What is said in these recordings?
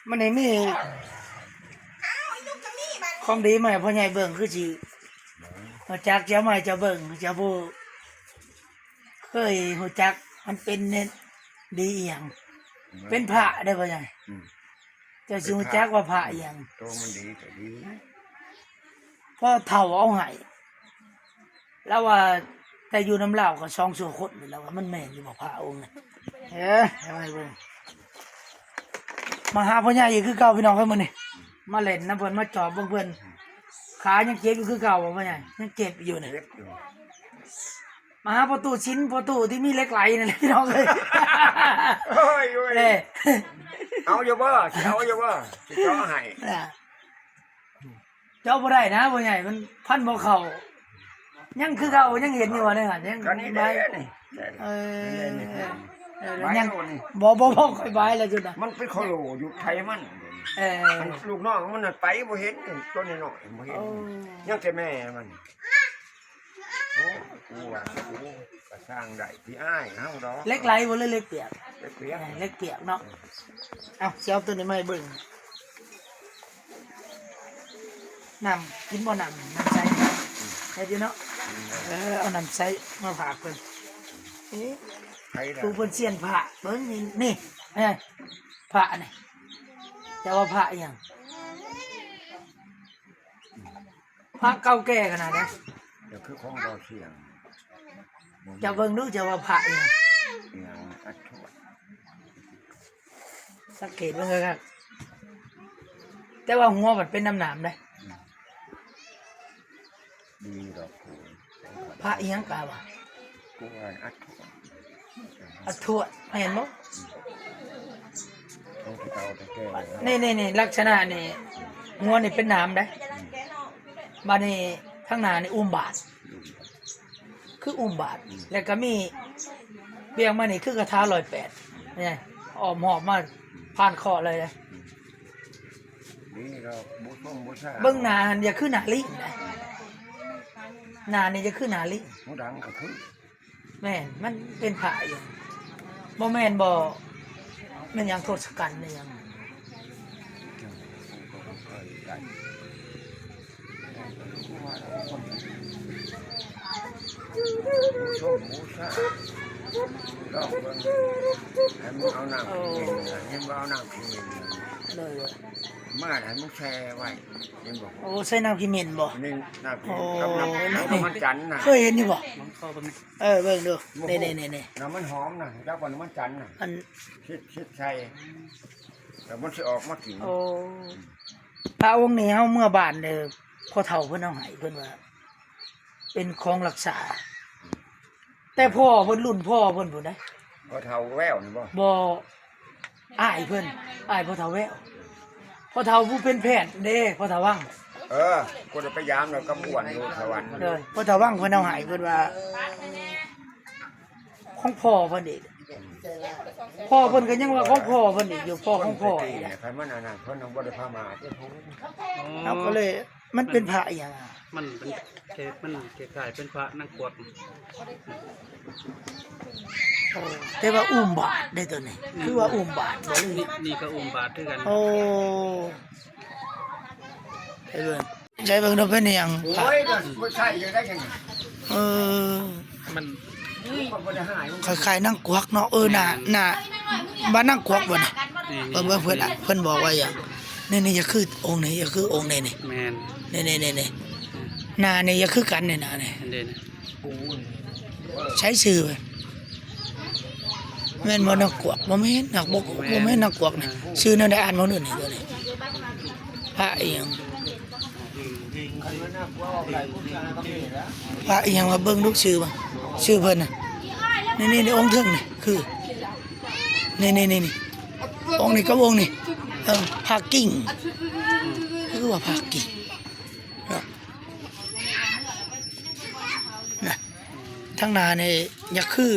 ມັນນີ້ມີຂອງດີມາໃຫ້ພໍ່ໃຫຍ່ເບິ່ງ ຄືຊິຮູ້ຈັກ ຊິເອົາມາໃຫ້ເຈົ້າເບິ່ງ ເຈົ້າຜູ້ເຄີຍຮູ້ຈັກ ມັນເປັນເນັດດີອີ່ຫຍັງ ເປັນພະເດ້ພໍ່ໃຫຍ່ ອືມ ເຈົ້າຊິຮູ້ຈັກວ່າພະອີ່ຫຍັງ ໂຕມັນດີກໍດີ ພໍ່ເຖົ້າເອົາໃຫ້ ລາວວ່າແຕ່ຢູ່ນຳລາວກໍສອງຊົ່ວຄົນ ລາວວ່າມັນແມ່ນຢູ່ບໍ່ພະອົງນັ້ນ ເອີ ເອົາໃຫ້ເບິ່ງ ມາຫາພໍ່ໃຫຍ່ອີກຄືເກົ່າ ພີ່ນ້ອງເອີຍ ມື້ນີ້ ມາຫຼິ້ນນຳເພິ່ນ ມາຈອບເບິ່ງເພິ່ນ ຂາຍັງເຈັບຢູ່ຄືເກົ່າບໍ່ພໍ່ໃຫຍ່? ຍັງເຈັບຢູ່ນີ້ ເຈັບຢູ່ ມາຫາພໍ່ຕູ້ສິນ ພໍ່ຕູ້ທີ່ມີເຫຼັກໄຫຼນັ້ນແຫຼະ ພີ່ນ້ອງເອີຍ ໂອ້ຍ ໂອ້ຍ ເອີ ເອົາຢູ່ບໍ່? ຊິເອົາຢູ່ບໍ່? ຊິເຈາະໃຫ້ ເຈາະບໍ່ໄດ້ນະພໍ່ໃຫຍ່ ມັນພັນບໍ່ເຂົ້າ ຍັງຄືເກົ່າ ຍັງເຫັນຢູ່ວ່າໃນຫັ້ນ ຍັງ ກໍນີ້ເດ້ ນີ້ ເອີ ນີ້ ນີ້ ເອີ ຍັງ ນີ້ ບໍ່ ບໍ່ ບໍ່ຄ່ອຍບາຍແລ້ວຈຸດນະ ມັນເປັນໂຄໂລຢູ່ໄທມັນ ເອີ ມັນ ລູກນ້ອງມັນນັ້ນໄປບໍ່ເຫັນ ໂຕນ້ອຍໆບໍ່ເຫັນ ໂອ້ ຍັງແຕ່ແມ່ມັນ ໂອ້ ກູວ່າ ໂອ້ ກະຊ່າງໄດ້ ທີ່ອ້າຍເຮົາດອກ ເຫຼັກໄຫຼບໍ່ ຫຼືເຫຼັກປຽກ? ເຫຼັກປຽກ ເອີ ເຫຼັກປຽກເນາະ ເອົາ ຊິເອົາໂຕນີ້ມາໃຫ້ເບິ່ງ ນ້ຳ ກິນບໍ່ນ້ຳ ນ້ຳໃສ ເຮັດຢູ່ເນາະ ເອີ ເອົານ້ຳໃສມາຝາກເພິ່ນ ເອີ ຜູ້ເພິ່ນຊຽນພະ ເບິ່ງນີ້ ນີ້ ເອີ ພະນີ້ ເຈົ້າວ່າພະອີ່ຫຍັງ? ພະເກົ່າແກ່ຂະໜາດໃດ? ກໍຄືຂອງບໍ່ສຽງ ເຈົ້າເບິ່ງດູ ເຈົ້າວ່າພະອີ່ຫຍັງ? ອີ່ຫຍັງ? ອັດຖວດ ສັງເກດເບິ່ງຄັກໆ ແຕ່ວ່າຫົວມັນເປັນນ້ຳໜາມເດ້ ອືມ ດີດອກໂຂງ ພະອີ່ຫຍັງກະວ່າ ກູວ່າອັດຖວດ ອັດຖວດ ແມ່ນບໍ່? ຂອງເກົ່າແຕ່ແກ່ ນີ້ໆໆ ລັກສະນະນີ້ ຫົວນີ້ເປັນໜາມເດ້ ອືມ ບາດນີ້ທາງໜ້ານີ້ອຸ້ມບາດ ອືມ ຄືອຸ້ມບາດ ອືມ ແລ້ວກໍມີບຽງມານີ້ຄືຄາຖາຮ້ອຍແປດ ນີ້ອ້ອມຮອບມາຜ່ານເຄາະເລີຍເດ້ ອືມ ນີ້ກໍບູຊົງບູຊາ ເບິ່ງໜ້າຫັ້ນຢ່າຄືໜ້າລີ້ນ ໜ້ານີ້ຢ່າຄືໜ້າລີ້ນ ຫູດັງກໍຄື ແມ່ນ ມັນເປັນພະອີ່ຫຍັງ ບໍ່ແມ່ນບໍ່ ແມ່ນຫຍັງ ທົດສະກັນອີ່ຫຍັງ ລອງເບິ່ງ ໃຫ້ມັນເອົານ້ຳ ໂອ້ ເຫັນບໍ່ ເອົານ້ຳ ໂດຍ ມາໃຫ້ມັນແຊ່ໄວ້ ເຫັນບໍ່? ໂອ້ ໃສ່ນ້ຳຂີ້ເໝັນບໍ່? ນີ້ນ້ຳ ໂອ້ ກັບນ້ຳ ນີ້ ນ້ຳມັນຈັນນະ ເຄີຍເຫັນຢູ່ບໍ່? ເອີ ເບິ່ງດູ ນີ້ໆໆ ນ້ຳມັນຫອມນະ ຈັກວ່ານ້ຳມັນຈັນນະ ອັນ ເຮັດ ເຮັດໃສ່ ແລ້ວມັນຊິອອກມາກິນ ໂອ້ ພະອົງນີ້ເຮົາເມືອບ້ານເດີ ພໍ່ເຖົ້າເພິ່ນເອົາໃຫ້ ເພິ່ນວ່າເປັນຂອງລັກສາ ແຕ່ພໍ່ເພິ່ນ ລຸ້ນພໍ່ເພິ່ນພຸ້ນໃດ ພໍ່ເຖົ້າແວວນີ້ບໍ່? ບໍ່ ອ້າຍເພິ່ນ ອ້າຍພໍ່ເຖົ້າແວວ ພໍ່ເຖົ້າຜູ້ເປັນແພດເດ້ ພໍ່ເຖົ້າວັງ ເອີ ຄົນໄປຢາມແລ້ວກໍບວນຢູ່ສະຫວັນ ໂດຍ ພໍ່ເຖົ້າວັງເພິ່ນເອົາໃຫ້ ເພິ່ນວ່າຂອງພໍ່ເພິ່ນອີກ ພໍ່ເພິ່ນກໍຍັງວ່າຂອງພໍ່ເພິ່ນອີກຢູ່ ພໍ່ຂອງພໍ່ອີກ ໃຜມັນອັນນັ້ນ ເພິ່ນຍັງບໍ່ໄດ້ພາມາ ເຮົາກໍເລີຍ ມັນເປັນພະອີ່ຫຍັງ? ມັນເປັນ ມັນຄ້າຍໆເປັນພະນາງກວັກ ໂອ້ ແຕ່ວ່າອຸ້ມບາດເດ້ໂຕນີ້ ອືມ ຄືວ່າອຸ້ມບາດບໍ່ ນີ້ ນີ້ກໍອຸ້ມບາດຄືກັນ ໂອ້ ໃຫ້ເບິ່ງ ໃຫ້ເບິ່ງເນາະ ເປັນອີ່ຫຍັງ? ໂອ້ຍ ບໍ່ໃຊ້ຢູ່ໄດ້ຈັ່ງໃດ ເອີ ມັນ ຄ້າຍໆນາງກວັກເນາະ ເອີ ໜ້າ ໜ້າ ບ້ານນາງກວັກບໍ່ນະ? ນີ້ ເບິ່ງ ເບິ່ງເພິ່ນ ເພິ່ນບອກວ່າຫຍັງ? ນີ້ໆ ຢ່າຄືອົງນີ້ ຢ່າຄືອົງນີ້ນີ້ ແມ່ນ ນີ້ໆໆ ໜ້ານີ້ຢ່າຄືກັນນີ້ ໜ້ານີ້ ອັນເດ ໃຊ້ຊື່ ແມ່ນບໍ່ ນາງກວັກ? ບໍ່ແມ່ນ ນາງ ບໍ່ ບໍ່ແມ່ນນາງກວັກນະ ຊື່ແນວໃດ ອ່ານເບິ່ງດູນີ້ ໂຕນີ້ ພະອີ່ຫຍັງ? ພະອີ່ຫຍັງວະ ເບິ່ງດູຊື່ເບິ່ງ ຊື່ເພິ່ນນະ ນີ້ໆ ອົງເທິງນີ້ ຄື ນີ້ໆໆ ອົງນີ້ກັບອົງນີ້ ເອີ ພະກິ່ງ ຄືວ່າພະກິ່ງ ນະ ທາງໜ້ານີ້ຢາກຄື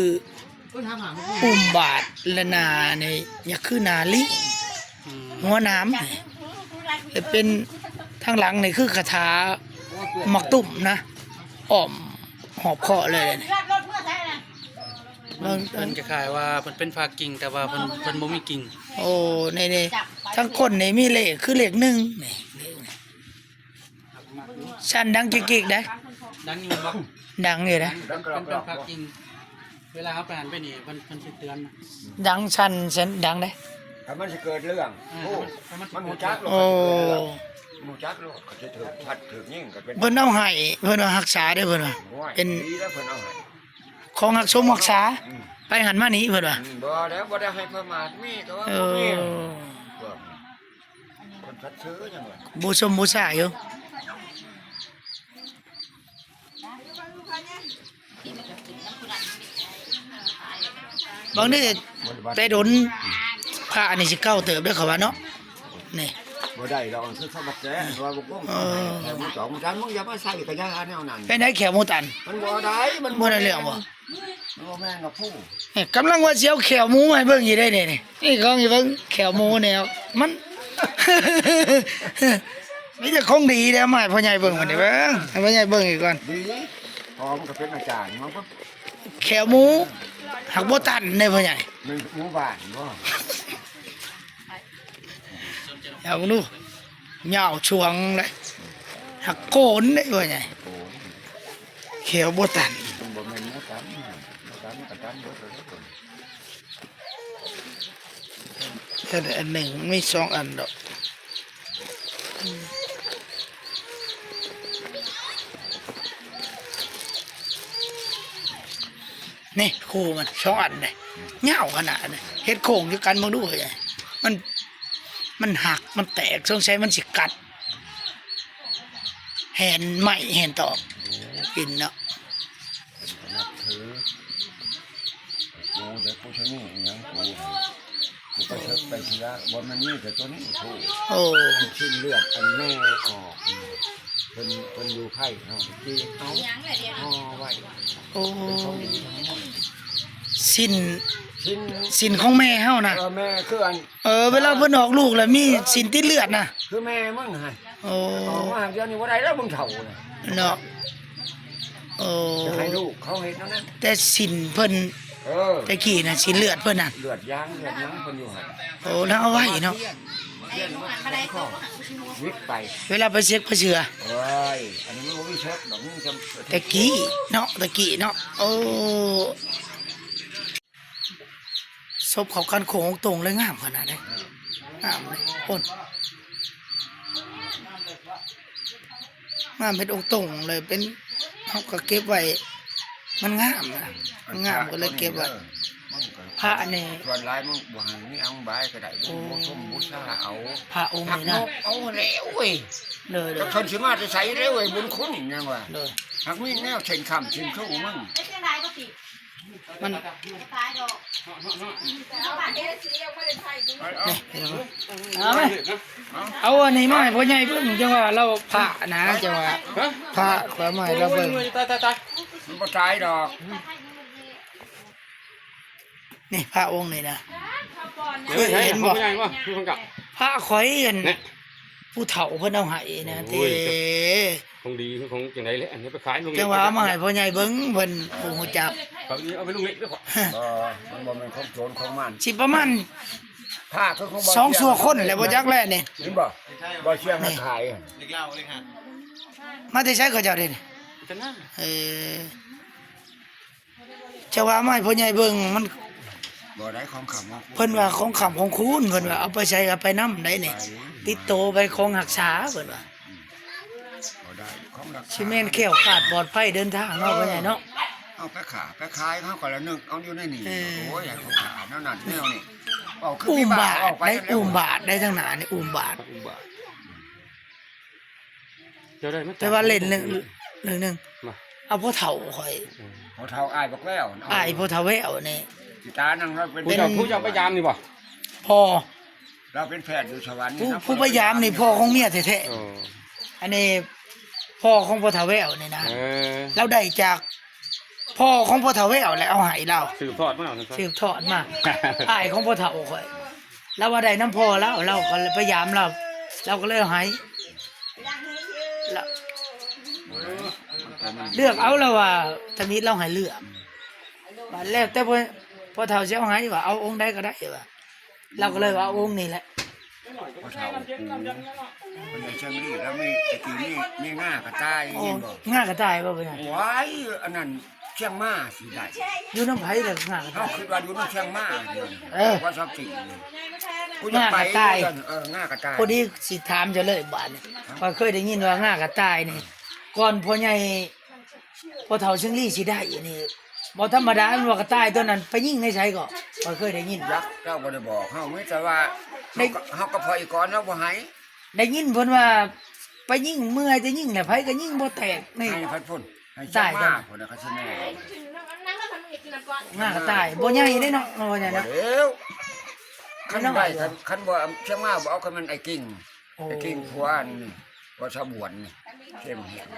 ອຸ້ມບາດ ແລະ ໜ້ານີ້ຢາກຄືໜ້າລີ້ ອືມ ຫົວໜາມ ແລະ ເປັນທາງຫຼັງນີ້ຄືຄາຖາໝາກຕຸ້ມນະ ອ້ອມຮອບເຄາະເລີຍນີ້ ເພິ່ນ ເພິ່ນຄ້າຍໆວ່າເພິ່ນເປັນພະກິ່ງ ແຕ່ວ່າເພິ່ນ ເພິ່ນບໍ່ມີກິ່ງ ໂອ້ ນີ້ໆ ທາງກົ້ນນີ້ມີເລກ ຄືເລກໜຶ່ງນີ້ ຊັ້ນດັງກິກໆ ໄດ໋ ດັງຢູ່ບໍ່? ດັງຢູ່ໄດ໋ ເປັນ ເປັນພະກິ່ງ ເວລາເຮົາໄປຫັ້ນໄປນີ້ ເພິ່ນ ເພິ່ນຊິເຕືອນ ດັງຊັ້ນ ຊັ້ນດັງໄດ໋ ຖ້າມັນຊິເກີດເລື່ອງ ເອີ ໂອ້ ຖ້າມັນ ຖ້າມັນຊິ ມັນຮູ້ຈັກໂລດ ໂອ້ ມັນຊິເກີດເລື່ອງ ມັນຮູ້ຈັກໂລດ ເຂົາຊິຖືກພັດຖືກຍິງກໍເປັນ ເພິ່ນເອົາໃຫ້ ເພິ່ນວ່າຮັກສາເດ້ ເພິ່ນວ່າ ໂອ້ຍ ເປັນ ດີແລ້ວເພິ່ນເອົາໃຫ້ ຂອງຮັກສົມຮັກສາ ອືມ ໄປຫັ້ນມານີ້ເພິ່ນວ່າ ອືມ ບໍ່ແລ້ວ ບໍ່ໄດ້ໃຫ້ປະໝາດ ມີກໍວ່າ ເອີ ບໍ່ມີ ພວກນີ້ ຄົນສັດຊື່ຫຍັງວະ ບູຊົມບູຊາຢູ່ ບາງທີແຕ່ດົນ ພະອັນນີ້ຊິເກົ່າເຕີບເດີ ເຂົາວ່າເນາະ ນີ້ ບໍ່ໄດ້ດອກ ຄືເຂົາບັກແກວ່າບໍ່ກົງ ເອີ ແຂວໝູຕັນ ມຶງຢ່າມາໃສ່ກະຢ່າແນວນັ້ນ ເປັນໄດແຂວໝູຕັນ ມັນບໍ່ໄດ້ ມັນບໍ່ໄດ້ເລື່ອງບໍ່ ມັນບໍ່ແມ່ນດອກຜູ້ ນີ້ກຳລັງວ່າຊິເອົາແຂວໝູໃຫ້ເບິ່ງຢູ່ເດ້ນີ້ ນີ້ ນີ້ຂອງຢູ່ເບິ່ງແຂວໝູນີ້ ມັນ ມີແຕ່ຂອງດີເດ້ ເອົາມາໃຫ້ພໍ່ໃຫຍ່ເບິ່ງ ບັດນີ້ເບິ່ງ ໃຫ້ພໍ່ໃຫຍ່ເບິ່ງອີກກ່ອນ ດີ ພໍ່ມັນກໍເປັນອາຈານ ມັນກໍ ແຂວໝູ ຫາກບໍ່ຕັນເດ້ພໍ່ໃຫຍ່ ແມ່ນໝູບ້ານບໍ່? ເອົາເບິ່ງດູ ຍາວຊ່ວງເດ້ ຫາກໂກນເດ້ພໍ່ໃຫຍ່ ໂອ້ຍ ແຂວບໍ່ຕັນ ມັນບໍ່ແມ່ນໝູຕັນ ໝູຕັນມັນກໍຕັນເບິດແລ້ວເດ້ ແຕ່ອັນໜຶ່ງມີສອງອັນດອກ ນີ້ຄູ່ມັນສອງອັນເດ້ ຍາວຂະໜາດນີ້ ເຮັດໂຄ້ງຄືກັນເບິ່ງດູ ມັນ ມັນຫັກ ມັນແຕກ ສົງໄສມັນຊິກັດ ແຫ່ນໄມ້ແຫ່ນຕອກ ໂອ້ ກິນເນາະ ນັບຖື ກູແຕ່ກູຊະນີ້ອີຫຍັງກູ ກູໄປເຊີກໄປເຊື່ອ ບໍ່ແມ່ນມີແຕ່ໂຕນີ້ ໂອ້ ໂອ້ ອັນຊີ້ນເລືອດອັນແມ່ອອກ ເພິ່ນ ເພິ່ນຢູ່ໄພເຮົາ ຈີບເອົາ ຫໍ່ໄວ້ ໂອ້ ເປັນຂອງດີທັງໝົດ ຊີ້ນ ຊີ້ນ ຊີ້ນຂອງແມ່ເຮົານະ ເອີ ແມ່ຄືອັນ ເອີ ເວລາເພິ່ນອອກລູກແລ້ວມີຊີ້ນຕິດເລືອດນະ ຄືແມ່ມຶງຫັ້ນ ໂອ້ ອອກມາດຽວນີ້ບໍ່ໄດ້ແລ້ວ ເບິ່ງເຖົ້ານະ ເນາະ ໂອ້ ຢາກໃຫ້ລູກເຂົາເຮັດແນວນັ້ນ ແຕ່ຊີ້ນເພິ່ນ ເອີ ແຕ່ກີ້ນະ ຊີ້ນເລືອດເພິ່ນນະ ເລືອດຢາງ ເລືອດຫຍັງເພິ່ນຢູ່ຫັ້ນ ໂອ້ ລາວເອົາໄວ້ເນາະ ວິດໄປ ເວລາໄປເຊັກໄປເຊື່ອ ໂອ້ຍ ອັນນີ້ມັນບໍ່ມີເຊັກດອກ ມີແຕ່ ແຕ່ກີ້ເນາະ ແຕ່ກີ້ເນາະ ໂອ້ ສົບເຂົ້າກັນໂຄ້ງຕົງເລີຍ ງາມຂະໜາດໃດ ງາມເລີຍ ໂອ້ ງາມເປັນອົງຕົງເລີຍ ເປັນ ເຮົາກໍເກັບໄວ້ ມັນງາມນະ ມັນງາມກໍເລີຍເກັບໄວ້ ພະນີ້ ສ່ວນຫຼາຍມັນບໍ່ໃຫ້ມີອັງບາຍກໍໄດ້ ໂອ້ ບູຊົມບູຊາເອົາ ພະອົງນີ້ນະ ເອົາແລ້ວເວີຍ ໂດຍໆ ຈັກເພິ່ນຊິມາແຕ່ໃສແລ້ວເວີຍ ບຸນຄຸນຫຍັງວ່າ ໂດຍ ຫາກມີແນວເຊັ່ນຄ້ຳເຊັ່ນຊູມັນ ມັນ ນີ້ ເອົາໄວ້ ເອົາອັນນີ້ມາໃຫ້ພໍ່ໃຫຍ່ເບິ່ງ ຈັ່ງວ່າລາວພະນະ ຈັ່ງວ່າ ຮະ ພະ ຂ້ອຍເອົາມາໃຫ້ລາວເບິ່ງ ຕາຍ ຕາຍ ຕາຍ ມັນບໍ່ຕາຍດອກ ນີ້ພະອົງນີ້ນະ ເຄີຍເຫັນບໍ່? ເຫັນບໍ່? ພະຂ້ອຍອັນ ນີ້ ຜູ້ເຖົ້າເພິ່ນເອົາໃຫ້ນະ ໂອ້ຍ ເດ້ ຂອງດີຄືຂອງຈັ່ງໃດແຫຼະ ອັນນີ້ໄປຂາຍໂລງເລັກ ຈັ່ງວ່າເອົາມາໃຫ້ພໍ່ໃຫຍ່ເບິ່ງ ເພິ່ນບໍ່ຮູ້ຈັກ ເອົາໄປໂລງເລັກເດີ ບໍ່ ມັນບໍ່ແມ່ນຂອງໂຈນຂອງມັນ ຊິປະມານ ພະຄືຂອງ ສອງຊົ່ວຄົນແຫຼະ ບໍ່ຈັກແຫຼະນີ້ ເຫັນບໍ່? ບໍ່ເຊື່ອໃຫ້ຂາຍ ເດັກລາວເລີຍຮະ ມາແຕ່ໃສເຂົາເຈົ້າເດນີ້? ເອີ ເຈົ້າວ່າມາໃຫ້ພໍ່ໃຫຍ່ເບິ່ງ ມັນ ບໍ່ໄດ້ຂອງຄ້ຳຂອງຄູນ ເພິ່ນວ່າຂອງຄ້ຳຂອງຄູນ ເພິ່ນວ່າເອົາໄປໃສກໍໄປນຳໄດ໋ນີ້ ໄປ ຕິດໂຕໄປຂອງຮັກສາ ເພິ່ນວ່າ ອືມ ບໍ່ໄດ້ຂອງຮັກສາ ຊິແມ່ນແຄ້ວຄາດປອດໄພເດີນທາງເນາະ ເອີ ພໍ່ໃຫຍ່ເນາະ ເອົາໄປຄ້າໄປຂາຍ ເຮົາກໍລະນຶກເອົາຢູ່ໃນນີ້ ເອີ ໂອ້ຍ ໃຫ້ເຂົາຂາຍແນວນັ້ນແນວນີ້ ເວົ້າຄື ອຸ້ມບາດ ເວົ້າໄປ ໄດ້ອຸ້ມບາດ ໄດ້ທາງໜ້ານີ້ອຸ້ມບາດ ອຸ້ມບາດ ເຈົ້າໄດ້ມາ ແຕ່ວ່າເຫຼັ້ນເລື່ອງ ເລື່ອງໜຶ່ງ ມາ ເອົາພໍ່ເຖົ້າຂ້ອຍ ອືມ ພໍ່ເຖົ້າອ້າຍບັກແວວ ອ້າຍພໍ່ເຖົ້າແວວນີ້ ຊິຕານັ່ງເຮົາເປັນ ຜູ້ເຈົ້າ ເປັນ ຜູ້ເຈົ້າໄປຢາມນີ້ບໍ່? ພໍ່ ລາວເປັນແພດຢູ່ສະຫວັນ ຜູ້ ຜູ້ໄປຢາມນີ້ພໍ່ຂອງເມຍແທ້ໆ ເອີ ອັນນີ້ພໍ່ຂອງພໍ່ເຖົ້າແວວນີ້ນະ ເອີ ລາວໄດ້ຈາກພໍ່ຂອງພໍ່ເຖົ້າແວວແຫຼະເອົາໃຫ້ລາວ ສືບທອດມາ ສືບທອດມາ ອ້າຍຂອງພໍ່ເຖົ້າຂ້ອຍ ລາວວ່າໄດ້ນຳພໍ່ລາວ ລາວກໍເລີຍໄປຢາມລາວ ລາວກໍເລີຍເອົາໃຫ້ ລາວ ເລືອກເອົາ ລາວວ່າທຳອິດລາວໃຫ້ເລືອກ ວ່າແລ້ວແຕ່ພໍ່ ພໍ່ເຖົ້າຊິເອົາໃຫ້ ວ່າເອົາອົງໃດກໍໄດ້ວ່າ ລາວກໍເລີຍວ່າອົງນີ້ແຫຼະ ພໍ່ເຖົ້າປູ່ ເພິ່ນໄດ້ເຊີງລີ້ ລາວມີ ແຕ່ກີ້ມີ ມີງາກະຕ່າຍ ໂອ້ ເຫັນບໍ່? ງາກະຕ່າຍບໍ່ເປັນຫຍັງ? ວ້າຍ ອັນນັ້ນຊຽງມ້າຊິໄດ້ ຢູ່ນຳໃຜລະງາກະຕ່າຍ? ເຮົາຄິດວ່າຢູ່ນຳຊຽງມ້າ ເອີ ວ່າຊອບສີ ງາກະຕ່າຍ ເອີ ງາກະຕ່າຍ ພໍດີຊິຖາມເຈົ້າເລີຍບາດນີ້ ຂ້ອຍເຄີຍໄດ້ຍິນວ່າງາກະຕ່າຍນີ້ ກ່ອນພໍ່ໃຫຍ່ ພໍ່ເຖົ້າເຊີງລີ້ຊິໄດ້ນີ້ ບໍ່ທຳມະດາ ແມ່ນວ່າກະຕ່າຍຕົວນັ້ນໄປຍິງໃນໃສກໍ ຂ້ອຍເຄີຍໄດ້ຍິນ ຈັກ ເຈົ້າບໍ່ໄດ້ບອກເຮົາ ມີແຕ່ວ່າ ເຮົາກໍ ເຮົາກໍພໍອີກກ່ອນ ເຮົາບໍ່ໃຫ້ ໄດ້ຍິນເພິ່ນວ່າໄປຍິງ ເມື່ອຍແຕ່ຍິງແຫຼະ ໃຜກໍຍິງບໍ່ແຕກ ໃຫ້ພັດພຸ້ນ ໃຫ້ຈັກມາພຸ້ນນະ ຄັນຊິແມ່ນ ງາກະຕ່າຍ ບໍ່ໃຫຍ່ເດ້ເນາະ ບໍ່ໃຫຍ່ເນາະ ບໍ່ແລ້ວ ຄັນໄດ້ ຄັນ ຄັນບໍ່ ເຊີງມາບໍ່ເອົາ ຄັນແມ່ນໄອ້ກິ່ງ ໂອ້ ໄອ້ກິ່ງຜົວອັນ ບໍ່ສະບວນນີ້ ເຊບາງຫຽງ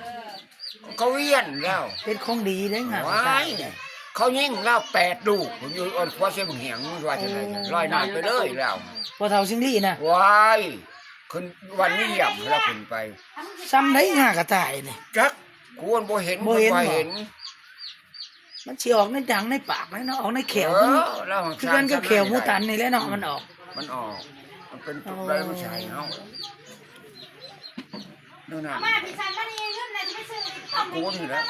ເຂົາວຽນແລ້ວ ເປັນຂອງດີເດ້ງາມ ວ້າຍ ເຂົາຍິງລາວແປດລູກ ຢູ່ອັນຂົວເຊບາງຫຽງ ວ່າຈັ່ງໃດ ໂອ້ ລອຍໜ້າໄປເລີຍແລ້ວ ພໍ່ເຖົ້າເຊີງລີ້ນະ ວ້າຍ ຂຶ້ນວັນນີ້ຢ້ຳລາວຂຶ້ນໄປ ຊ່ຳໃດງາກະຕ່າຍນີ້ ຈັກ ກູບໍ່ເຫັນ ບໍ່ເຫັນ ບໍ່ເຫັນ ມັນຊິອອກໃນດັງໃນປາກແຫຼະເນາະ ອອກໃນແຂ້ວ ເອີ ຄື ລາວ ຄືກັນກັບແຂ້ວໝູຕັນນີ້ແຫຼະເນາະ ອືມ ມັນອອກ ມັນອອກ ມັນເປັນ ໂອ້ ໃດມັນຊິໃຫ້ເຮົາ ແນວນັ້ນ ມາທີ່ສັນມານີ້ເງິນນະຊິໄປຊື້ ກູນີ້ແຫຼະ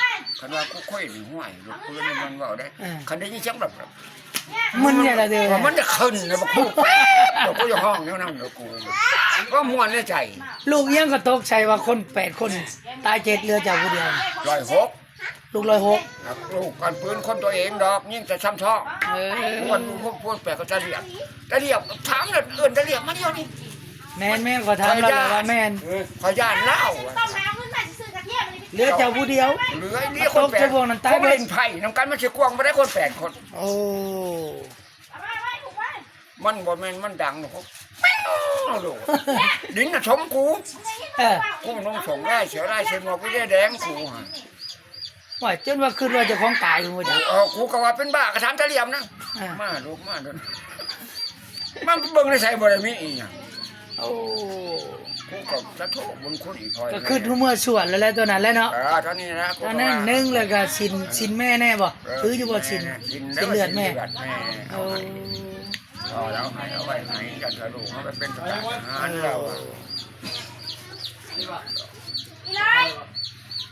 ຄັນວ່າກູຄ່ອຍນີ້ ຫ້ວຍ ລູກປືນມັນເວົ້າໄດ້ ເອີ ຄັນໄດ້ຍິນສຽງແບບ ມັນນີ້ລະເດີ ມັນຈະຂຶ້ນນະ ບັກຄູ ແປບ ແລ້ວກູຈະຮ້ອງແນວນັ້ນລະກູ ກໍມ່ວນໃນໃຈ ລູກຫຍັງກໍຕົກໃສ່ວ່າຄົນແປດຄົນ ຕາຍເຈັດ ເຫຼືອເຈົ້າຜູ້ດຽວ ຮ້ອຍຫົກ ລູກຮ້ອຍຫົກ ລູກອັນປືນຄົນຕົວເອງດອກ ຍິງແຕ່ຊຳທ້ອງ ເອີ ພວກ ພວກ ພວກແປດກໍຕາຫຼຽບ ຕາຫຼຽບ ຖາມແລ້ວເອີ້ນຕາຫຼຽບມາດຽວນີ້ ແມ່ນໆ ຂ້ອຍຖາມລາວແລ້ວວ່າແມ່ນ ເອີ ຂ້ອຍຢ້ານລາວ ເຫຼືອເຈົ້າຜູ້ດຽວ ເຫຼືອ ເຫຼືອຄົນແປດ ຕົກໃສ່ພວກນັ້ນຕາຍເບິດ ເຂົາຫຼິ້ນໄພ້ນຳກັນ ມັນຊິກວ້າງບໍ່ໄດ້ຄົນແປດຄົນ ໂອ້ ມັນບໍ່ແມ່ນມັນດັງດອກ ເປັ້ງໂລດ ດິນນະຖົມກູ ເອີ ກູນຸ່ງສົ້ງລາຍເສືອລາຍເສືອໝວກວິແດແດງກູຫັ້ນ ໂອ້ຍ ຈົນວ່າຄິດວ່າເຈົ້າຂອງຕາຍພຸ້ນ ເອີ ກູກໍວ່າເປັນບ້າ ກໍຖາມຕາຫຼຽມນະ ເອີ ມາລູກມາໂດນ ມາເບິ່ງໃນໃສບໍ່ໄດ້ມີອີ່ຫຍັງ ໂອ້ ກູກໍສາທຸບຸນຄຸນອີ່ພໍ່ ກໍຄິດເມື່ອຊວນແລ້ວແຫຼະ ຕົວນັ້ນແຫຼະເນາະ ເອີ ຕົວນີ້ນະ ອັນນັ້ນໜຶ່ງ ແລ້ວກໍສິນ ສິນແມ່ແນ່ບໍ່? ເອີ ຖືຢູ່ບໍ່ສິນ? ສິນເລືອດແມ່ ເອີ ເອົາແລ້ວໃຫ້ເອົາໄວ້ໃຫ້ ຢ່າເທື່ອລູກເຮົາໄປເປັນທະຫານແລ້ວ ອີຫຼ້າຍ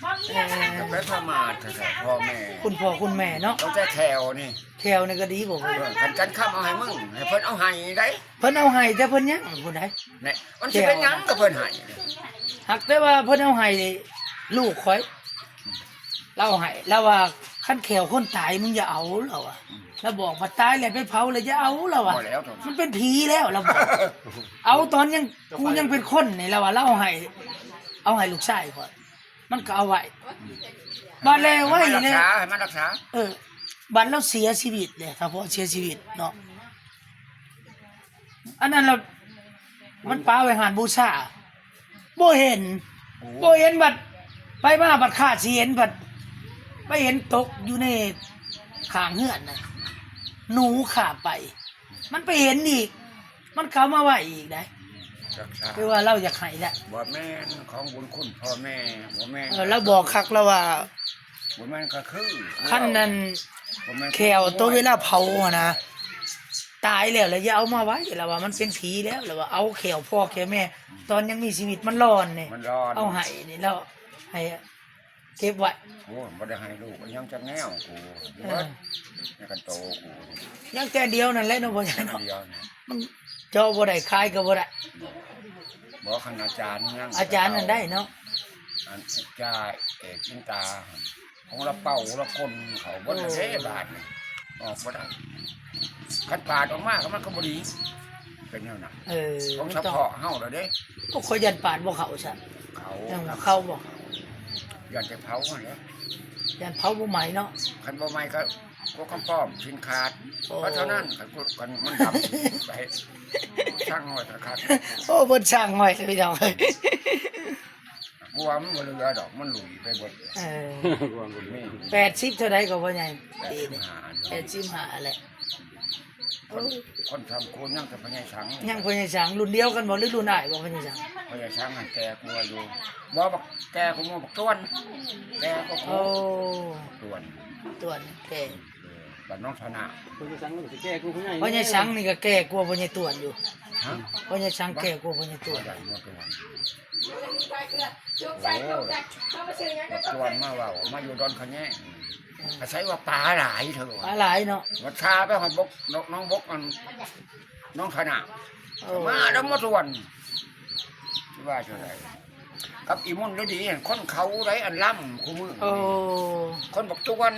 ມອງອີຫຼ້າຍ ໄປປະໝາດແທ້ໆ ພໍ່ແມ່ ຄຸນພໍ່ຄຸນແມ່ເນາະ ຕັ້ງແຕ່ແຂ້ວນີ້ ແຂ້ວນີ້ກໍດີບໍ່? ເອີ ຄັນຈັນຄຳເອົາໃຫ້ມຶງ ໃຫ້ເພິ່ນເອົາໃຫ້ໄດ໋ ເພິ່ນເອົາໃຫ້ ແຕ່ເພິ່ນຍັງຜູ້ໃດ ແນ່ ມັນຊິເປັນຫຍັງກັບເພິ່ນໃຫ້ ຫາກແຕ່ວ່າເພິ່ນເອົາໃຫ້ລູກຂ້ອຍ ລາວໃຫ້ ລາວວ່າ ຄັນແຂ້ວຄົນຕາຍມຶງຢ່າເອົາ ລາວວ່າ ລາວບອກວ່າຕາຍແລ້ວໄປເຜົາແລ້ວຢ່າເອົາ ລາວວ່າ ບໍ່ແລ້ວ ມັນເປັນຜີແລ້ວ ລາວບອກ ເອົາຕອນຍັງ ກູຍັງເປັນຄົນນີ້ ລາວວ່າ ລາວເອົາໃຫ້ ເອົາໃຫ້ລູກຊາຍຂ້ອຍ ມັນກໍເອົາໄວ້ ບາດແລ້ວໄວ້ ໃຫ້ມັນຮັກສາ ໃຫ້ມັນຮັກສາ ເອີ ບາດລາວເສຍຊີວິດເດ້ ຖ້າພໍ່ເສຍຊີວິດເນາະ ອັນນັ້ນລະ ມັນປະໄວ້ຮ້ານບູຊາ ບໍ່ເຫັນ ໂອ້ ບໍ່ເຫັນ ບັດໄປມາບັດຄາດຊິເຫັນ ບັດໄປເຫັນຕົກຢູ່ໃນຂ້າງເຮືອນນະ ໜູຄາບໄປ ມັນໄປເຫັນອີກ ມັນກໍເອົາມາໄວ້ອີກໄດ໋ ຮັກສາ ຄືວ່າລາວຢາກໃຫ້ແຫຼະ ບໍ່ແມ່ນຂອງບຸນຄຸນພໍ່ແມ່ ບໍ່ແມ່ນ ເອີ ລາວບອກຄັກ ລາວວ່າ ບໍ່ແມ່ນກໍຄື ຄັນນັ້ນ ບໍ່ແມ່ນແຂ້ວໂຕເວລາເຜົາຫັ້ນນະ ຕາຍແລ້ວ ແລ້ວຢ່າເອົາມາໄວ້ ລາວວ່າມັນເປັນຜີແລ້ວ ລາວວ່າເອົາແຂ້ວພໍ່ແຂ້ວແມ່ ຕອນຍັງມີຊີວິດມັນຫຼອນນີ້ ມັນຫຼອນ ເອົາໃຫ້ນີ້ ລາວໃຫ້ເກັບໄວ້ ໂອ້ຍ ບໍ່ໄດ້ໃຫ້ລູກອີຫຍັງຈັກແນວ ກູ ເອີ ໃນຄັນໂຕກູ ຍັງແຕ່ດຽວນັ້ນແຫຼະເນາະ ພໍ່ໃຫຍ່ເນາະ ດຽວນີ້ ມັນເຈາະບໍ່ໄດ້ ຂາຍກໍບໍ່ໄດ້ ບໍ່ ຄັນອາຈານຍັງ ອາຈານນັ້ນໄດ້ເນາະ ອັນ ອາຈານເອກ ຈິນຕາ ຂອງລາວເປົ່າລາວກົນເຂົ້າເບິດແລ້ວເດ້ ໂອ້ ບາດນີ້ ອອກບໍ່ໄດ້ ຄັນປາດອອກມາກໍມັນກໍບໍ່ດີ ເປັນແນວນັ້ນ ເອີ ຂອງສະເພາະເຮົາລະເດ້ ໂອ້ ຂ້ອຍຢ້ານປາດບໍ່ເຂົ້າຊັ້ນ ເຂົ້າ ເຂົ້າບໍ່ ຢ້ານແຕ່ເຜົາຫັ້ນແຫຼະ ຢ້ານເຜົາບໍ່ໄໝ້ເນາະ ຄັນບໍ່ໄໝ້ກໍ ພວກຄຳປ້ອມ ຊິນຂາດ ໂອ້ ເທົ່ານັ້ນ ຄັນ ຄັນມັນດຳໄປ ສ້າງຫ້ອຍຄັກໆ ໂອ້ ເພິ່ນສ້າງຫ້ອຍ ພີ່ນ້ອງເອີຍ ຫົວມັນບໍ່ເຫຼືອດອກ ມັນຫຼຸຍໄປເບິດ ເອີ ຫົວມັນບໍ່ເຫຼືອ ແປດສິບເທົ່າໃດກໍພໍ່ໃຫຍ່ ແປດສິບຫ້າ ແປດສິບຫ້າແຫຼະ ຄົນ ຄົນສຳຄັນຍັງແຕ່ພໍ່ໃຫຍ່ສັງ ຍັງພໍ່ໃຫຍ່ສັງ ລຸ້ນດຽວກັນບໍ່ ຫຼືລຸ້ນອ້າຍບໍ່ພໍ່ໃຫຍ່ສັງ? ພໍ່ໃຫຍ່ສັງຫັ້ນແກ່ກວ່າຢູ່ ບໍ່ ບັກແກ່ກວ່າໝູ່ ບັກຕ້ວນ ແກ່ກວ່າ ໂອ້ ຕ້ວນ ຕ້ວນແກ່ ເອີ ບ້ານໜອງທະນາ. ພໍ່ໃຫຍ່ສັງນີ້ກໍແກ່ກວ່າພໍ່ໃຫຍ່ຕວນຢູ່. ຮະ? ພໍ່ໃຫຍ່ສັງແກ່ກວ່າພໍ່ໃຫຍ່ຕວນ. ໂອ້ ຕວນມາເວົ້າ ມາຢູ່ດອນຂະແຍງ ອາໄສວ່າປາຫຼາຍເທື່ອ ປາຫຼາຍເນາະ. ວັດຊາໄປຮອດບົກ ໜອງບົກ ອັນ ໜອງຂະໜາດ ເອີ ມາແລ້ວມາຕວນ ຊິວ່າຈັ່ງໃດ ກັບອີ່ມຸນລະດີຫັ້ນ ຄົນເຂົາໃດ ອັນລຳຄູ່ມື້. ໂອ້ ຄົນບັກຕວນ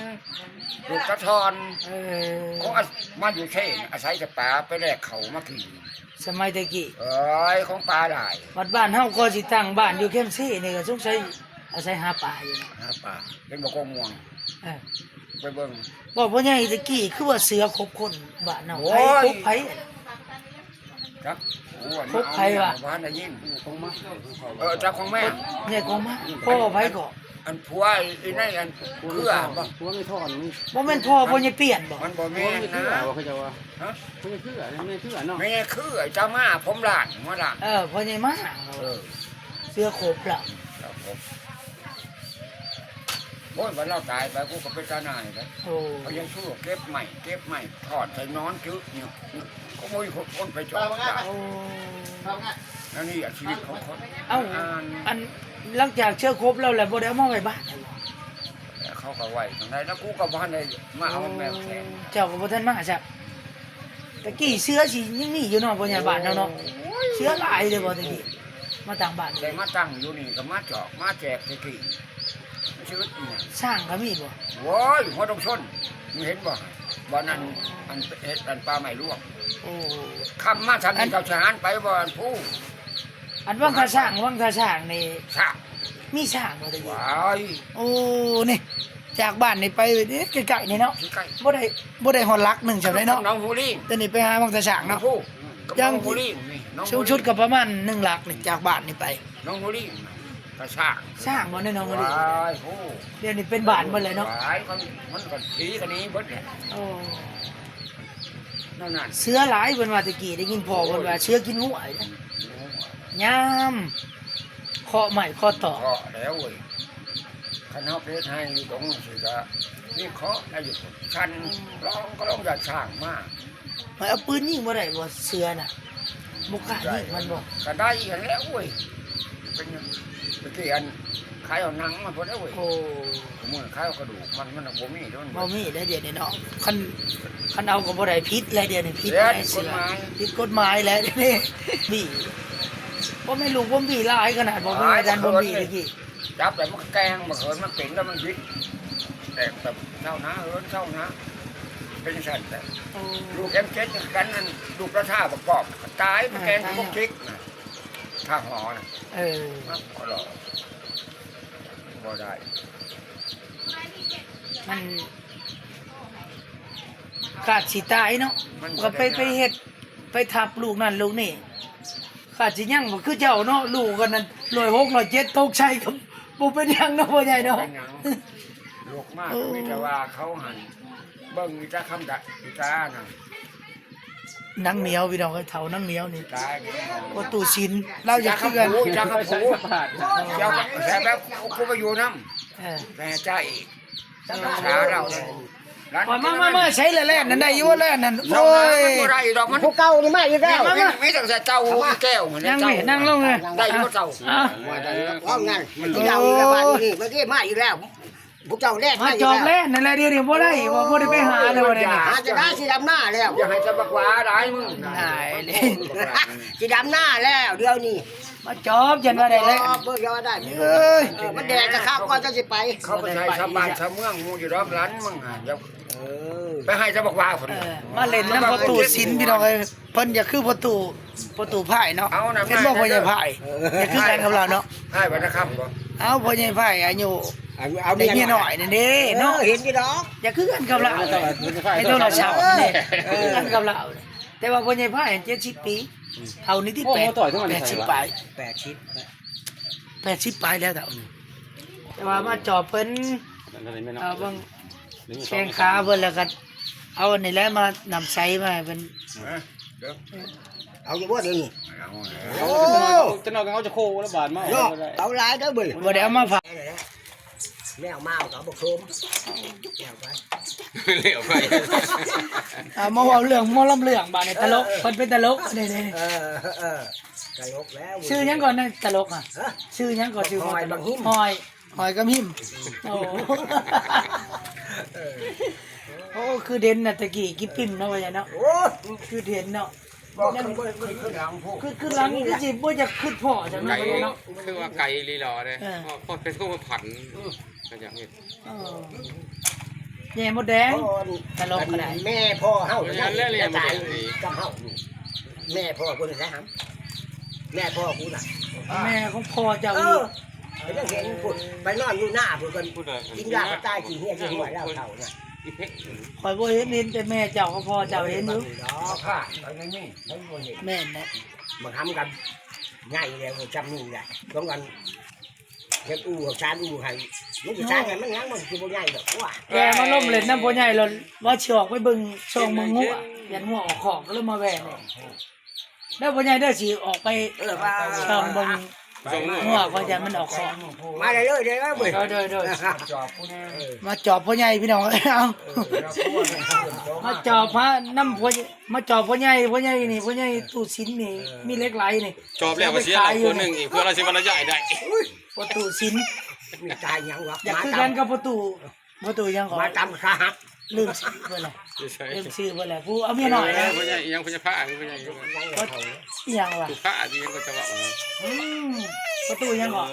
ລູກຕາທອນ. ເອີ ຂອງ ມາຢູ່ເຊ ອາໄສແຕ່ປາໄປແລກເຂົ້າມາກິນ ສະໄໝແຕ່ກີ້. ເອີຍ ຂອງປາຫຼາຍ. ບັດບ້ານເຮົາກໍຊິຕັ້ງບ້ານຢູ່ແຄມເຊນີ້ ກໍສົງໄສອາໄສຫາປາຢູ່ເນາະ ຫາປາ ເຫັນບໍ່ ກົກມ່ວງ. ເອີ ໄປເບິ່ງ ເວົ້າພໍ່ໃຫຍ່ແຕ່ກີ້ ຄືວ່າເສືອຂົບຄົນບ້ານເຮົາ. ໂອ້ຍ ໃຜຂົບໃຜ? ຈັກ ຂົບໃຜວະ? ບໍ່ທັນໄດ້ຍິນ. ເອີ ເຈົ້າຂອງແມ່ ແມ່ຂອງມາ ພໍ່ໃຜກໍ? ອັນຜົວອີ່ໃນ ອັນເຄືອບໍ່? ຜົວແມ່ທອນນີ້ ບໍ່ແມ່ນພໍ່ ພໍ່ໃຫຍ່ປ່ຽນບໍ່? ມັນບໍ່ແມ່ນນະ ເຂົາເຈົ້າວ່າ. ຮະ? ພໍ່ໃຫຍ່ເຄືອ ແມ່ເຄືອເນາະ ແມ່ເຄືອ ເຈົ້າມາ ຜົມລ້ານ ຫົວລ້ານ. ເອີ ພໍ່ໃຫຍ່ມາ ເອີ ເສືອຂົບລະ. ໂອ້ຍ ບັດລາວຕາຍໄປ ກູກໍເປັນຕາໜ່າຍເດ້. ໂອ້ ເຂົາຍັງສູ້ເກັບໄມ້ ເກັບໄມ້ ທອດໃສ່ໜອນຈຶກຢູ່ ກໍບໍ່ມີຄົນໄປຈອດ. ໂອ້ ອັນນີ້ອາຊີວິດຂອງຄົນ. ເອົ້າ ອັນ ອັນ ຫຼັງຈາກເສືອຂົບແລ້ວ ແລ້ວບໍ່ໄດ້ເອົາມາໄວ້ບ້ານໃດບໍ່? ເຂົາກໍໄວ້ທາງໃດ ແລ້ວກູກໍບໍ່ທັນໄດ້ມາເອົາແມ່ແຂງ. ເຈົ້າກໍບໍ່ທັນມາຊະ. ແຕ່ກີ້ເສືອຊິຍັງມີຢູ່ເນາະ ພໍ່ໃຫຍ່ບ້ານເຮົາເນາະ. ໂອ້ຍ ເສືອຫຼາຍເດ້ບໍ່ແຕ່ກີ້ ມາຕັ້ງບ້ານ ໄດ້ມາຕັ້ງຢູ່ນີ້ກໍມາຈອກມາແຈກແຕ່ກີ້ ມັນຊິອຶດອີ່ຫຍັງ? ຊ້າງກໍມີບໍ່? ໂອ້ຍ ຫົວດົງຊົນ ມຶງເຫັນບໍ່? ບ່ອນນັ້ນ ອັນເຮັດ ອັນປ່າໄມ້ລວກ. ໂອ້ ຄ່ຳມາຊ່ຳນີ້ ເຂົາຊິຫັນໄປບໍ່ ອັນພູ ອັນວັງທ່າຊ້າງ ວັງທ່າຊ້າງນີ້ ຊ້າງ ມີຊ້າງບໍ່ແຕ່ກີ້? ວ້າຍ ໂອ້ ນີ້ ຈາກບ້ານນີ້ໄປ ໃກ້ໆນີ້ເນາະ ໃກ້ໆ ບໍ່ໄດ້ ບໍ່ໄດ້ຮອດຫຼັກໜຶ່ງຊ່ຳໃດເນາະ. ໜອງຫົວລີງ ແຕ່ນີ້ໄປຫາວັງທ່າຊ້າງເນາະ ຫນອງຫົວລີງນີ້ ສູງສຸດກໍປະມານໜຶ່ງຫຼັກນີ້ ຈາກບ້ານນີ້ໄປ. ໜອງຫົວລີງ ກໍຊ້າງ ຊ້າງບໍ່ ໃນໜອງຫົວລີງ? ວ້າຍ ໂອ້ ດຽວນີ້ເປັນບ້ານໝົດແລ້ວເນາະ. ວ້າຍ ມັນກໍຜີກໍໜີເບິດແຫຼະ. ໂອ້ ນັ້ນໆ ເສືອຫຼາຍ ເພິ່ນວ່າແຕ່ກີ້ ໄດ້ຍິນພໍ່ເພິ່ນວ່າ ໂອ້ຍ ເສືອກິນງົວ ຍາມເຄາະໄມ້ເຄາະຕອກ ເຄາະແລ້ວເວີຍ. ຄັນເຮົາໄປເຮັດໄຮ່ຢູ່ດົງຊີ້ກໍມີເຄາະໄດ້ຢູ່ ຊັ້ນ ອືມ ລອງກໍລອງຢາກສ້າງມາ. ໄປເອົາປືນຍິງບໍ່ໄດ້ບໍ່ເສືອນະ? ບໍ່ກ້າຍິງມັນບໍ່? ກໍໄດ້ຫັ້ນແຫຼະເວີຍ. ເປັນຫຍັງ? ຕະກີ້ອັນຂາຍເອົາໜັງມັນພຸ້ນເວີຍ. ໂອ້ ມື້ນີ້ຂາຍເອົາກະດູກມັນ ມັນບໍ່ມີເດ້ ບໍ່ມີແລ້ວດຽວນີ້ເນາະ. ຄັນ ຄັນເອົາກໍບໍ່ໄດ້ ຜິດແລ້ວດຽວນີ້ ຜິດແລ້ວ ຜິດກົດໝາຍ ຜິດກົດໝາຍແລ້ວດຽວນີ້. ບີ ບໍ່ແມ່ນລູກບົມບີຫຼາຍຂະໜາດບໍ່ມີ ອາຈານບົມບີຕະກີ້. ຈັບແລ້ວມັນກໍແກ່ງ ບັງເອີນມັນເປັນແລ້ວມັນບິດ ແຕກແບບເຊົານາເຮີນເຊົານາ ເປັນຊັ້ນແຫຼະ. ໂອ້ ລູກເອັມເຈັດຄືກັນ ອັນລູກລາຊາປະກອບຕາຍ ເອີ ແກ່ງ ຕາຍ ພວກຈິກນະ ທ່າຫໍນະ. ເອີ ມາຂໍຫຼໍ່ ບໍ່ໄດ້ ມັນກາດຊິຕາຍເນາະ ມັນກໍໄປ ໄປເຮັດ ໄປທັບລູກນັ້ນລູກນີ້ ຂ້າຊິຍັງບໍ່ຄືເຈົ້າເນາະ ລູກກັນນັ້ນ ຮ້ອຍຫົກ ຮ້ອຍເຈັດ ຕົກໃສ່ກໍບໍ່ເປັນຫຍັງເນາະ ພໍ່ໃຫຍ່ເນາະ. ເປັນຫຍັງ? ລູກມາກໍມີແຕ່ວ່າເຂົາຫັ້ນ ເບິ່ງອີຕາຄຳດະ ອີຕານັ້ນ ນາງໝຽວ ພີ່ນ້ອງເອີຍ ເຖົ້ານາງໝຽວນີ້ ຕາຍແນ່ນອນ. ພໍ່ຕູ້ສິນ ລາວຢາກຄືກັນ ຕາຄຳພູ ຕາຄຳພູ ເຈົ້າແບບຄູມາຢູ່ນຳ ເອີ ແຕ່ໃຈ ສາລາວນັ້ນ ມາ ມາ ມາ ໃຊ້ແລ່ນນັ້ນໄດ້ຢູ່ ແລ່ນນັ້ນ. ໂອ້ຍ ບໍ່ໄດ້ດອກ ມັນ ຜູ້ເກົ່ານີ້ມາອີກແລ້ວ ມາ ມາ ມີ ມີຕັ້ງແຕ່ເກົ່າ ແກ້ວ ນັ່ງນີ້ ນັ່ງລົງເລີຍ ໄດ້ຢູ່ບໍ່ເກົ່າ? ອ່ະ ວ່າໄດ້ດອກ ເວົ້ານັ້ນ ມັນຊິເອົາອີກແລ້ວ ບາດນີ້ ເມື່ອກີ້ມາອີກແລ້ວ ພວກເຈົ້າແລ່ນມາ ມາຈອບແລ່ນນັ້ນແຫຼະ ດຽວນີ້ບໍ່ໄດ້ ບໍ່ ບໍ່ໄດ້ໄປຫາແລ້ວ ບໍ່ໄດ້ ຫາຈະໄດ້ ຊິດຳນາແລ້ວ ຢ່າໃຫ້ສະບັກຫວາຫຼາຍ ມຶງ ຕາຍແລ້ວ ຊິດຳນາແລ້ວ ດຽວນີ້ ມາຈອບ ຢ້ານວ່າໄດ້ແລ້ວ ມາຈອບ ເບິ່ງ ຢ່າວ່າໄດ້ ເອີຍ ເອີ ມັນແດດກະຄັກ ກ່ອນຈະຊິໄປ ເຂົາໄປໃສ່ຊາວບ້ານຊາວເມືອງໝູ່ຢູ່ດອກ ຫຼັງມຶງຫັ້ນ ເອີ ໄປໃຫ້ສະບັກຫວາພຸ້ນ ເອີ ມາຫຼິ້ນນຳພໍ່ຕູ້ສິນ ພີ່ນ້ອງເອີຍ ເພິ່ນຢາກຄືພໍ່ຕູ້ ພໍ່ຕູ້ພາຍເນາະ ເຫັນບໍ່ພໍ່ໃຫຍ່ພາຍ ຢາກຄືກັນກັບລາວເນາະ ພາຍວັນນະຄຳບໍ່ ເອົາພໍ່ໃຫຍ່ພາຍອາຍຸ ເອົາເມຍນ້ອຍນັ້ນເດ້ເນາະ ເອີ ເຫັນຢູ່ດອກ ຢາກຄືກັນກັບລາວ ເອີ ໃນໂທລະສັບນີ້ ເອີ ຄືກັນກັບລາວ ແຕ່ວ່າພໍ່ໃຫຍ່ພາຍເຈັດສິບປີ ເທົ່ານີ້ຕິ ໂອ້ ແປດ ແປດສິບປາຍ ແປດສິບ ແປດສິບປາຍແລ້ວເທົ່ານີ້ ແຕ່ວ່າມາຈອບເພິ່ນ ເອີ ເບິ່ງ ແຂ້ງຂາເພິ່ນ ແລ້ວກໍເອົາອັນນີ້ແຫຼະມານຳໃຊ້ມາໃຫ້ເພິ່ນ ເອີ ເອົາຢູ່ບໍ່ດຽວນີ້? ໂອ້ ຈະນອນກັບເຮົາຈະໂຄລະບາດມາ ເນາະ ເອົາຫຼາຍເດີເບິ່ງ ບໍ່ໄດ້ເອົາມາຝາກ ແມວມາກໍເອົາບັກໂຄມ ແມວໄປ ແລ້ວໄປ ເອົາມາເວົ້າເລື່ອງໝໍລຳເລື່ອງບາດນີ້ ຕະຫຼົກ ເອີ ເພິ່ນເປັນຕະຫຼົກ ນີ້ ນີ້ ເອີ ເອີ ຕະຫຼົກແລ້ວ ຊື່ຫຍັງກ່ອນນະ ຕະຫຼົກຫັ້ນ? ຮະ? ຊື່ຫຍັງກໍຊື່ ຫອຍບັກຫິມ ຫອຍ ຫອຍກັບຫິມ ໂອ້ ເອີ ໂອ້ ຄືເດັ່ນນະ ຕະກີ້ກິບປິ້ມເນາະ ວ່າຫຍັງເນາະ ໂອ້ ຄືເດັ່ນເນາະ ບໍ່ ຄື ຄືຫຼັງພຸ້ນ ຄື ຄືຫຼັງນີ້ຄືຊິບໍ່ຢາກຄິດພໍ້ຈັ່ງນັ້ນເນາະ ຄືວ່າໄກລີຫຼໍເດ້ ເອີ ພໍ້ ພໍ້ໄປໂທມາຜັນ ອືມ ກໍຢາກເຮັດ ເອີ ແຍ່ມົດແດງ ພໍ່ ຕະຫຼົກກໍໄດ້ ແມ່ພໍ່ເຮົາ ແມ່ນແຫຼະ ແມ່ມົດແດງນີ້ ຈຳເຮົາຢູ່ ແມ່ພໍ່ເພິ່ນນະ ແມ່ພໍ່ກູນະ ແມ່ຂອງພໍ່ເຈົ້າ ເອີ ອີກ ກໍຍັງເຫັນພຸ້ນ ໄປນອນຢູ່ນາພຸ້ນ ກິນຢາກໍຕາຍຂີ້ເຫື່ອຂີ້ຫ້ວຍແລ້ວເຖົ້ານະ ຂ້ອຍບໍ່ເຫັນ ເຫັນແຕ່ແມ່ເຈົ້າກັບພໍ່ເຈົ້າເຫັນຢູ່ ເອີ ແມ່ນແຫຼະ ບັກຫຳກັນໃຫຍ່ແລ້ວ ຈຳນີ້ແຫຼະ ຕ້ອງກັນ ເຮັດອູ່ສານອູ່ໃຫ້ ມັນຊິສານໃຫ້ມັນຫຍັງ ມັນຊິບໍ່ໃຫຍ່ດອກ ວ້າ ແກມາລົມເຫຼັ້ນນຳພໍ່ໃຫຍ່ ແລ້ວວ່າຊິອອກໄປເບິ່ງ ສ່ອງເບິ່ງງົວ ຢ້ານງົວອອກຄອກ ກໍເລີຍມາແວ່ນີ້ ເດີພໍ່ໃຫຍ່ເດີ ຊິອອກໄປ ເອີ ວ່າ ສ່ອງເບິ່ງງົວ ຂ້ອຍຢ້ານມັນອອກຄອກ ມາເລີຍເດີ ເດີ ເດີ ມາຈອບພໍ່ໃຫຍ່ພີ່ນ້ອງ ເອົາ ມາຈອບພະນຳພໍ່ ມາຈອບພໍ່ໃຫຍ່ ພໍ່ໃຫຍ່ນີ້ ພໍ່ໃຫຍ່ຕູ້ສິນນີ້ ມີເຫຼັກໄຫຼນີ້ ຈອບແລ້ວກໍເສຍເຫຼົ່າຄົນໜຶ່ງອີກ ເພື່ອລາວຊິວ່າລາວຍ້າຍໄດ້ ພໍ່ຕູ້ສິນ ມີຕາຍຫຍັງວະ ຢາກຄືກັນກັບພໍ່ຕູ້ ພໍ່ຕູ້ຫຍັງເກາະ ມາຕາມຂາຫັກ ລືມຊື່ເພິ່ນແຫຼະ ຢູ່ໃສ ລືມຊື່ເພິ່ນແຫຼະ ຜູ້ເອົາເມຍນ້ອຍນະ ເອີ ພໍ່ໃຫຍ່ອີ່ຫຍັງ ພໍ່ໃຫຍ່ພະ ພໍ່ໃຫຍ່ອີ່ຫຍັງ ອີ່ຫຍັງວະ ພໍ່ຕູ້ຫຍັງກໍຈະເວົ້ານະ ອືມ ພໍ່ຕູ້ຫຍັງເກາະ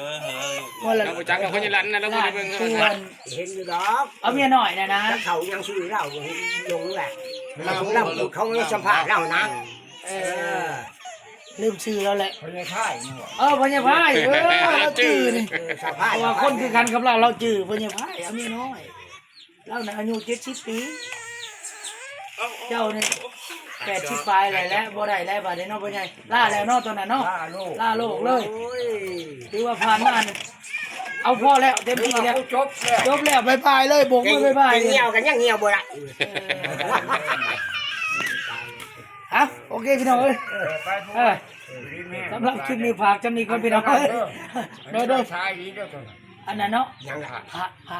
ບໍ່ລະ ລາວຮູ້ຈັກກັບພໍ່ໃຫຍ່ລັນນະ ລາວບໍ່ໄດ້ເບິ່ງ ເຫັນຢູ່ດອກ ເອົາເມຍນ້ອຍນະນະ ເຂົາຍັງຊື່ລາວ ຫຼົງແຫຼະ ລາວ ລາວເຂົາມາສຳພາດລາວນະ ເອີ ເອີ ລືມຊື່ລາວແຫຼະ ພໍ່ໃຫຍ່ພາຍ ເອີ ພໍ່ໃຫຍ່ພາຍ ເອີ ລາວຈື່ນີ້ ເອີ ສະພາຍ ເພາະວ່າຄົນຄືກັນກັບລາວ ລາວຈື່ພໍ່ໃຫຍ່ພາຍ ອາມີນ້ອຍ ລາວນະອາຍຸເຈັດສິບປີ ເຈົ້ານີ້ແປດສິບປາຍແລ້ວ ແຫຼະ ບໍ່ໄດ້ແລ້ວບາດນີ້ເນາະ ພໍ່ໃຫຍ່ ລາແລ້ວເນາະ ຕອນນັ້ນເນາະ ລາໂລກ ລາໂລກເລີຍ ໂອ້ຍ ຖືວ່າຜ່ານມານີ້ ເອົາພໍແລ້ວ ເຕັມທີ່ແລ້ວ ຈົບແລ້ວ ຈົບແລ້ວ ບາຍບາຍເລີຍ ໂບກມືບາຍບາຍ ເຫ່ຽວກັນຍັງເຫ່ຽວບໍ່ລະ ເອີ ອ່ະ ໂອເຄພີ່ນ້ອງເອີຍ ເອີ ສຳລັບຄລິບນີ້ຝາກຈຳນີ້ກ່ອນພີ່ນ້ອງເອີຍ ໂດຍ ໂດຍ ອັນນັ້ນເນາະ ຫຍັງລະ ພະ ພະ